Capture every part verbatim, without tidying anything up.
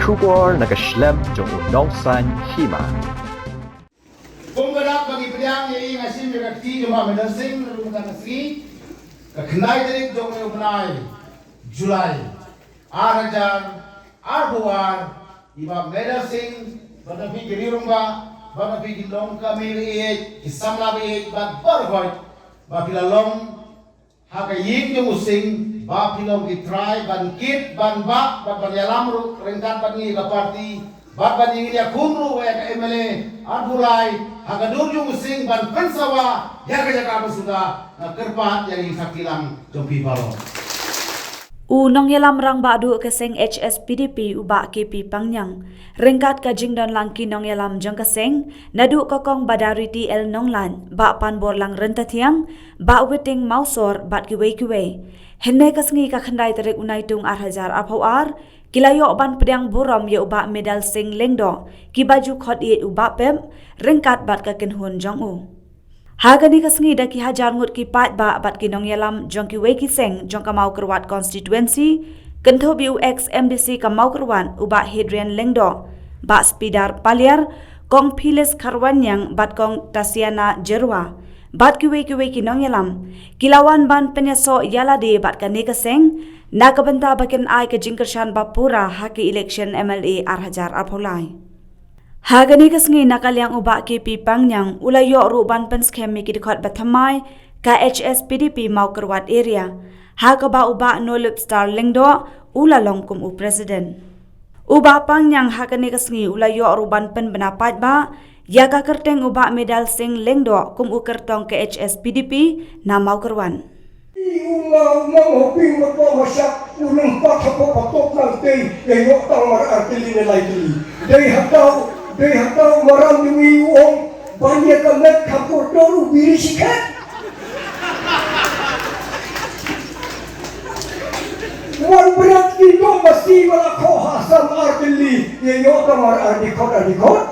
Khubor na ka shlem jong u nongsan hima. Kum ka dak ba ngi pdiang ïa i nga shim ïa ka kti jong Bah Medal Sing, ruh ka sngi ka khyndai tarik jong u bnai July, ar hajar arphew ar, i Bah Medal Sing, bad na phi ki riew rangbah, bad na phi ki nongkmie ba ïeit, ki samla ba ïeit, bad baroh, ba phi la long ha ka ïing jong u Sing, ba phi long ki trai ban kit, ban bah, bad ban ïalam ruh ryngkat bad ngi ka party, bad ban ïa ngin ïakhun ruh ïa ka M L A arphew lai ha ka dur jong u Sing ban pynsawa ïa ka jaka ba suda. Nga kyrpad ïa ka jingshakri lang jong phi baroh. U nongïalam rangbah duh ka seng H S P D P u Bah K P Pangniang, ryngkat ka jingdon lang ki nongïalam jong ka seng, naduh ka Kong Badariti L Nonglait, Bah Panborlang Ryntathiang, Bah Witing Mawsor, bad kiwei kiwei. Hynne ka sngi ka khyndai tarik u Naitung ar hajar arphew ar, ki la ïoh ban pdiang burom ïa u Bah Medal Sing Lyngdoh, kiba ju khot ïeit u Bah Pep, ryngkat bad ka kynhun jong u. Ha kane ka sngi da ki hajar ngut ki paidbah bad ki nongïalam jong kiwei ki seng jong ka Mawkyrwat constituency, kynthup ïa u ex M D C ka Mawkyrwat u Bah Hadrian Lyngdoh, Bah Spidar Paliar, Kong Phyllis Kharwanniang bad Kong Tasiana Jyrwa, bad kiwei kiwei ki nongïalam, ki la wan ban pynïasoh ïa lade bad kane ka seng, na ka bynta ba kin ai ka jingkyrshan ba pura ha ki election M L A ar hajar arphew lai. Ha kane ka sngi na ka liang u Bah K P Pangniang u la ïoh ruh ban pynskhem ïa ki dkhot ba thymmai ka H S P D P Mawkyrwat area, ha kaba u Bah Nolipstar Lyngdoh u la long kum u president. U Bah Pangniang ha kane ka sngi u la ïoh ruh ban pynbna paidbah ïa ka kyrteng u Bah Medal Sing Lyngdoh kum u kyrtong ka H S P D P na Mawkyrwat. I u ma, u ma Mawping ma to ma shak, u nang pat hapoh patok nang tei, ïa ïoh tang mar ar tylli ne lai tylli. Dei hata u, dei hata u maram jong i u ong, ban ïa ka met ha kordor u biri shikhet. Wan bret ki dong masi ba la khoh ha sam ar tylli, ïa ïoh tang mar ar dkhot ar dkhot.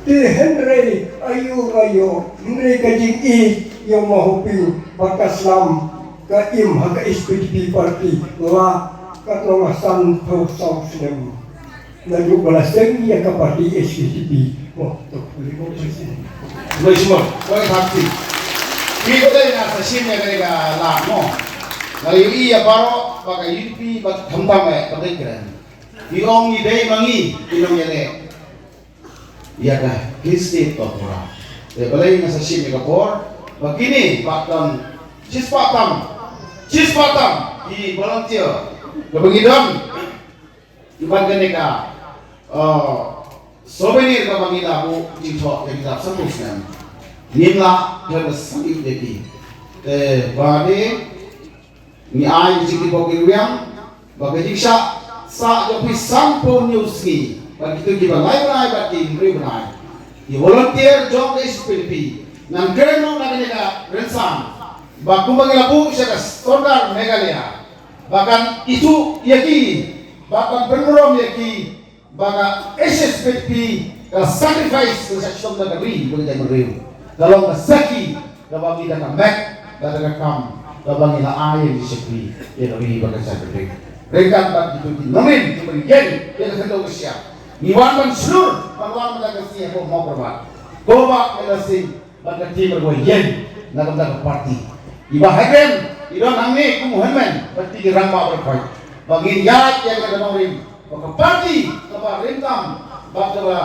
Te hynrei aïu nga ïoh, hynrei ka jingïeit ïa u ma Hoping ba ka slam ka im ha ka H P D P party la katno nga sanphew saw snem. Naduh ba la seng ïa ka party H P D P. Mo, to puli mo shisha. Mo shisha, mo party. Phi ba dei nga sa shim ïa ka la mo. Nga ïohi ïa baroh ba ka U D P ba khamtam eh ba dei kren. Phi ong ngi dei ma ngi, phi ong ïa leh. Ïa ka Hill State Torpora. Te balei nga sa shim ïa ka por ba kine ba don shispah tam, shispah tam ki volunteer kaba ngi don ban kane ka, uh, souvenir kaba ngi la buh jingthoh ïa ki dap sanphew snem. Ngim lah ban salute ïa ki. Te ba de Ngi ai ka jingtip ba ki rwiang ba ka jingshah sah jong phi sanphew hynñiew sngi bad kito kiba lai bnai bad ki hynriew bnai. Ki volunteer jong ka H S P D P ngan kren noh na kane ka rynsan ba kumba ngi la buh sha ka Sordar Meghalaya ba kan ithuh ïa ki, ba kan pynburom ïa ki, ba ka H S P D P ka sacrifice ka sa shitom da ka ri ba ka jaitbynriew. Ka long ka sakhi kaba ngi da ka met bad da ka kam kaba ngi la ai ïa ka shakri ïa ka ri bad ka jaitbynriew. Ryngkat bad kito ki nongrim kiba ngi ïeng ïa ka khyndew ka shyiap, ngi wan ban shlur, ban wan ban da ka sngi ha ka Mawkyrwat. Ko Bah Medal Sing, bad ka team ba ïeng na ka bynta ka party. I Bah Hadrian i don hangne kum u hynmen bad ki rangbah baroh. Ba ngin ïaid ïa ka nongrim ba ka party kaba rim tam bad kaba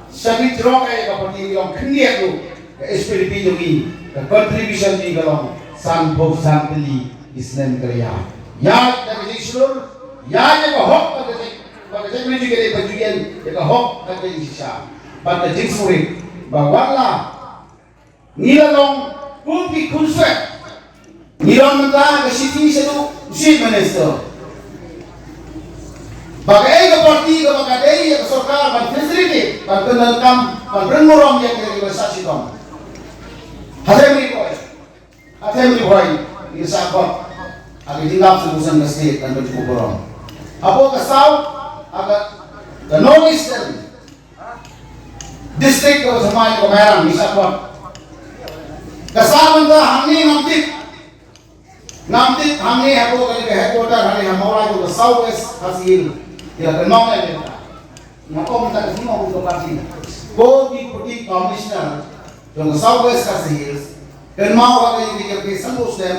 shakri jrong ïa ka party, ngi long khyndiat ruh, ka H P D P jong ngi, ka contribution jong ngi ka long sanphew san tylli ki snem ka la ïaid. Ïaid da ka jingshlur, ïaid ïa ka hok bad ka jing, bad ka jingmynjur ka dei ba ju ïeng ïa ka hok bad ka jingshisha bad ka jingsngewrit ba wat la ngi la long kum ki khunswet. Ngi don mynta ka shithi shaduh u Chief Minister. Ba kaei ka party kaba ka dei ïa ka sorkar ban facilitate, ban pyndonkam, ban pynburom ïa ka, ïa ka sah shitom. Hatem Ri Bhoi. Hatem Ri Bhoi. Ngi sah khot ha ka jinglap sha ka state ban pynjukut burom. Hapoh ka South, ha ka, ka North Eastern District kaba thymmai ka Mairang, ngi sah khot. Ka sah mynta hangne ngam tip. Ngam tip hangne hapoh kane ka headquarter hangne ha Mawlai, ka South West Khasi Hills. Ïa, kynmaw ïa kata. Nga ong ta ka sngewbha ka party. Ko ki Deputy Commissioner jong ka South West Khasi Hills, kynmaw ïa ka, ïa ka, ïa ka sanphew snem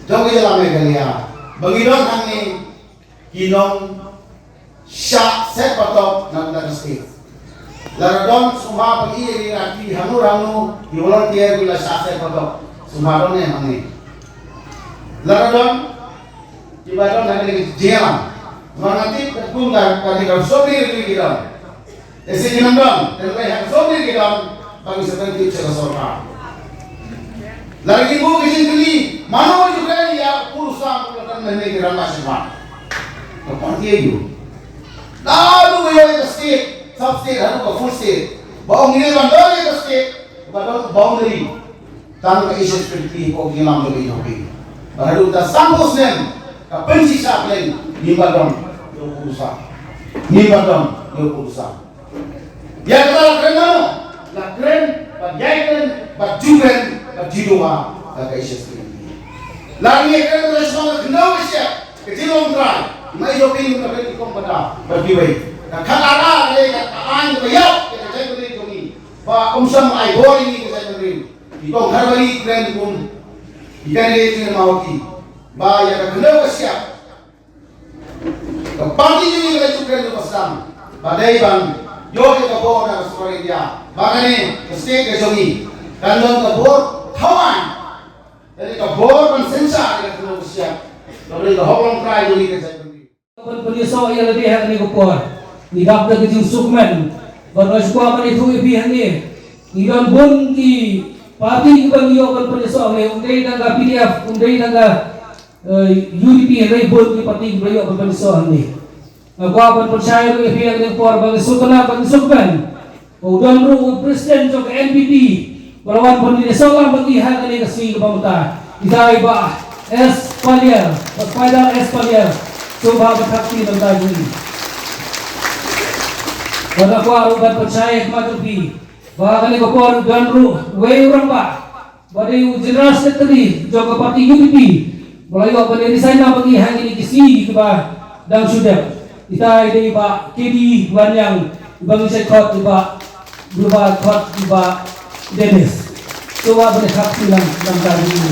jong ka jylla Meghalaya ba ngi don hangne, ki nongshah set patok na ka state. Lada don sngewbha ba ngi ïa ki hangno hangno ki volunteer ki la shah set patok, sngewbha don ne hangne. Lada don, kiba don hangne ki jingïalam. Namar nga tip katkum ka, ka dei ka sawdong ki don. Te shisien ki nang don, te lei ha ka sawdong ki don, ba ngi sa pyntip sha ka sorkar. Lada ki buh ki jingkylli, mano ju kren ïa u Purusang, u la don hangne ki rangbah sha khmat. Ka party aïu? Naduh ba ïoh ïa ka state, sub state, haduh ka full state. Ba ong ngi ban don ïa ka state, ba don boundary. Tang ka H S P D P ko ki lam jong i jong i. Ba haduh ta sanphew snem ka pynshisha pleng, ngim pat don ïa u Purusang. Ngim pat don ïa u Purusang. Ïa kata la kren mano? La kren bad ïai kren bad ju kren bad ju duwai ka H S P D P. La ngi kren bad shuwa ka khyndew ka shyiap ka jinglong trai. Ma i jong i ka kren i kong bada bad kiwei. Ka khat ara ka dei ka aiñ ba ïap ka jaitbynriew jong i. Ba um shym ai bor ïa ngi ka jaitbynriew. I kong Kharbari kren kum i candidate jong i Mawhati ba ïa ka khyndew ka shyiap ka party jong i ka la ju kren jong ka sdang ba dei ban ïoh ïa ka bor na ka sorkar India ba kane ka state ka jong i kan don ka bor thaw aiñ. Kane ka bor ban synshar ïa ka khyndew ka shyiap ba dei ka hok longtrai jong i ka jaitbynriew. Ban pynïasoh ïa lade ha kane ka por. Ngi dap da ka jingsngewkmen ban ïoh shuwa ban ïathuh ïa phi hangne. Ngi don bun ki party kiba ngi ïoh ban pynïasoh hangne, um dei tang ka P D F, um dei tang ka, eh, U D P, hynrei bun ki party kiba ïoh ban pynïasoh hangne. Nga kwah ban pynshai ruh ïa phi ha kane ka por ba ngi sngewtynnat, ba ngi sngewkmen. U don ruh u president jong ka N P P ba la wan ban ïasoh lang bad ngi ha kane ka sngi kaba mynta. Ita i Bah S Paliar, Bah Spider S Paliar. Sngewbha ban thap kti na ka bynta jong ngi. Bad nga kwah ruh ban pynshai ha khmat jong phi ba ha kane ka por u don ruh uwei u rangbah ba dei u General Secretary jong ka party U D P ba la ïoh ban resign na bad ngi ha kine ki sngi kiba dang shu dep. Ita i dei i Bah K D Wanniang, i ba ngi shait khot i Bah, i Bah khot i Bah Dennis. Sngewbha ban thap kti lang, lang ka dei.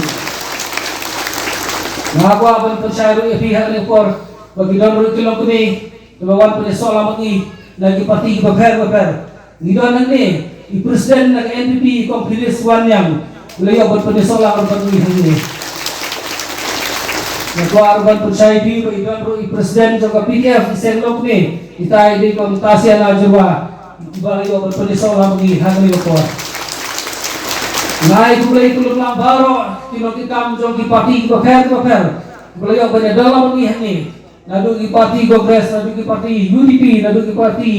Nga kwah ban pynshai ruh ïa phi ha kane ka por ba ki don ruh ki longkmie kiba wan pynïasoh lang bad ngi na ki party kiba pher bapher. Ngi don hangne i president na ka N P P, i Kong Phyllis Wanniang, u la ïoh ban pynïasoh lang bad ngi hangne. Nga kwah ruh ban pynshai ïa phi ba i don ruh i president jong ka P K F, i seng longkmie, ita i dei i Kong Tasiana Jyrwa, ba la ïoh ban pynïasoh lang bad ngi hangne ka por. Nga ai khublei khublei lang baroh ki nongkitkam jong ki party kiba pher kiba pher, ba la ïoh ban ïadon lang bad ngi hangne. Naduh ki party Congress, naduh ki party U D P, naduh ki party,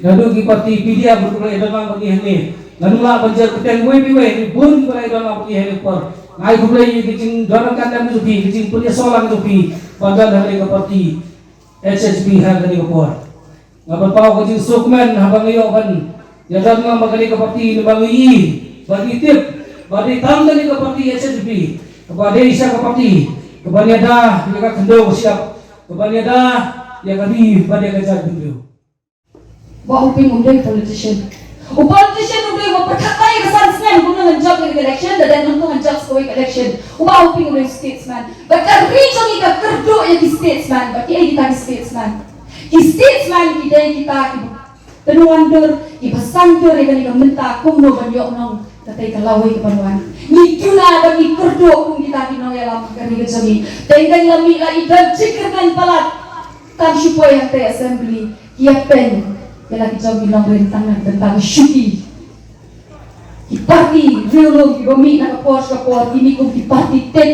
naduh ki party P D F, bun ki ba la ïadon lang bad ngi hangne. Nga nym lah ban jer kyrteng uwei pa uwei, bun ki ba la ïadon lang bad ngi hangne ka por. Nga ai khublei ïa ka jingdon ryngkat jong phi, ka jingpynïasoh lang jong phi ban don hangne ka party H H P ha kane ka por. Nga pynpaw ka jingsngewkmen haba nga ïoh ban ïadon lang bad kane ka party, namar nga ïohi ba ngi tip ba dei tang kane ka party H H P kaba dei shisha ka party kaban ïada ïa ka khyndew ka shyiap, kaban ïada ïa ka ri bad ïa ka jaitbynriew. Bah Hoping um dei politician. U politician u dei uba pyrkhat ïa ka san snem kumno ngan jop ïa ka election, lada ngan jop ïa ka election. U Bah Hoping u dei statesman. Bad ka ri jong ngi ka kyrduh ïa ki statesman. Bad kiei kita ki statesman? Ki statesman ki dei kita ki pynwandur, ki pynsandur ïa kane ka mynta kumno ban ïoh nong katei ka lawei kaban wan. Ngi duna bad ngi kyrduh kum kita ki nongïalam ka ri ka jong ngi. Teng teng la mih la i don jingkyrmen palat. Tang shu poi hangtei assembly, ki ïapeiñ ïa la ki jong ki nongrim tang na ka bynta ka shuki. Ki party riewlum kiba mih na ka por sha ka por, kine kum ki party tip,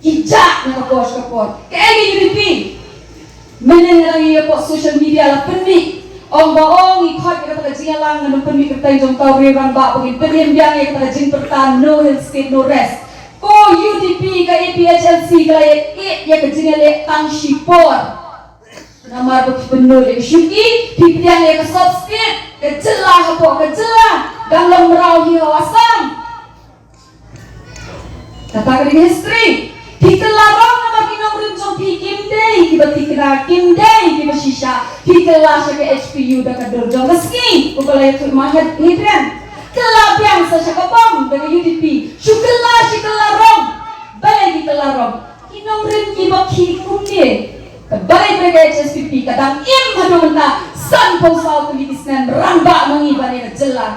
ki jah na ka por sha ka por. Kaei ka U D P? Mynnin nga dang ïohi hapoh social media la pynmih, ong ba ong ngi khot ïa kata ka jingïalang, ngan ym pynmih kyrteng jong uta u rangbah, ba ngin pynïeng biang ïa kata ka jingpyrta No Hill State No Rest. Ko U D P, ka A P H L C ka la ïa ïeh ïa ka jingïaleh tang shipor. Namar ba phi pynlut ïa ka shuki, phi pdiang ïa ka sub state, ka jylla hapoh ka jylla, dang long mraw hi ha Assam. Kata ka dei ka history. Phi kylla rong namar ki nongrim jong phi kim dei kiba thikna, kim dei kiba shisha. Phi kylla sha ka H P U da ka dur jong ka sngi, u ba la ïathuh ma Hep-, Hebren. Kylla biang sa sha ka bong da ka U D P. Shu kylla, shu kylla rong. Balei ki kylla rong? Ki nongrim kiba khih kumne. Ka balei ba ka H S P D P ka dang im haduh mynta sanphew saw tylli ki snem, rangbah ma ngi bad ïa ka jylla.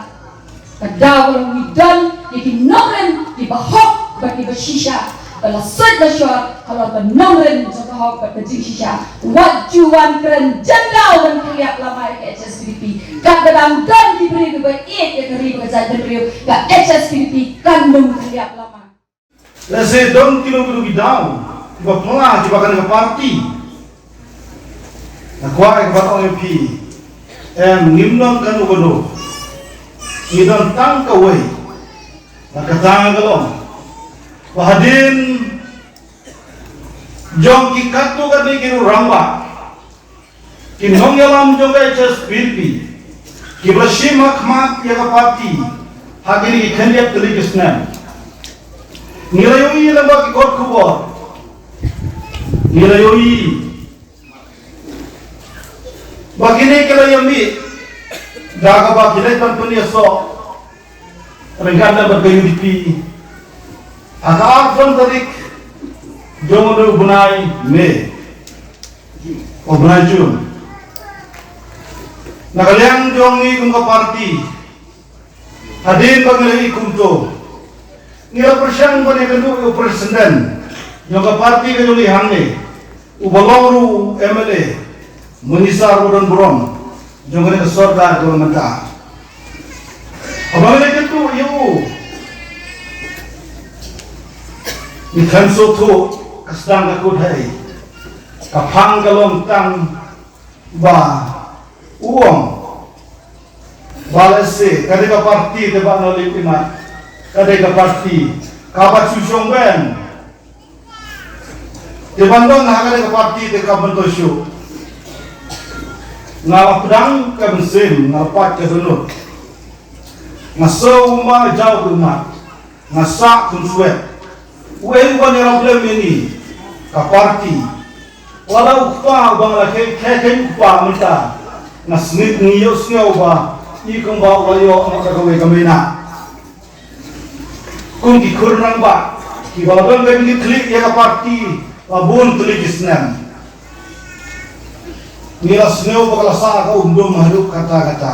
Ka daw ba long ngi don ïa ki nongrim kiba hok bad kiba shisha, ba la suit la shor halor ka nongrim jong ka hok bad ka jingshisha. Wat ju wan kren jan daw ban kylliap lama ïa ka H S P D P. Katba dang don ki briew kiba ïeit ïa ka ri bad ka jaitbynriew, ka H S P D P kan ym kylliap lama. Lehse don kino kino ki daw kiba phylla kiba kane ka party. Nga kwah ïa kaba ong ïa phi, em, ngim don kano kano. Ngi don tang kawei. Na kata ka long ba hadien jong ki katto katne ki rangbah, ki nongïalam jong ka H S P D P kiba la shim ha khmat ïa ka party ha kine ki khyndiat tylli ki snem. Ngi la ïohi lyngba ki kot khubor, ngi la ïohi ba kine ki la ïamih da kaba ki leit ban pynïasoh ryngkat bad ka U D P ha ka arphew tarik jong u bnai May, u bnai June. Na ka liang jong ngi kum ka party, hadien ba ngi la ïohi kumto, ngi la pyrshang ban ïakynduh ïa u president jong ka party ka jong ngi hangne, uba long ruh u M L A, Minister ba don burom jong kane ka sorkar ka long mynta. Haba ngi la ïakynduh ïa u, ngi khlem sngewthuh ka sdang ka kut ha ei. Ka phang ka long tang ba u ong ba lehse ka dei ka party te ba nolip imat, ka dei ka party kaba shu shong ben. Te ban don ha ka dei ka party te ka myntoi shuh. Nga la pdeng ka mynsiem, nga la pait ka dohnud. Nga sngew kumba jaw ka ummat. Nga sah khun swet. Uei uban ïarap lem ïa ngi? Ka party. Lada u kpa uba nga la kheiñ, kheiñ, kheiñ u kpa mynta, nga sngew, ngi ïohsngew ba i kumba u la ïoh noh da kawei ka meinah. Kum ki khun rangbah kiba la don bad ngi khlieh ïa ka party la bun tylli ki snem, ngi la sngew ba ka la sah ka umdum haduh katta katta.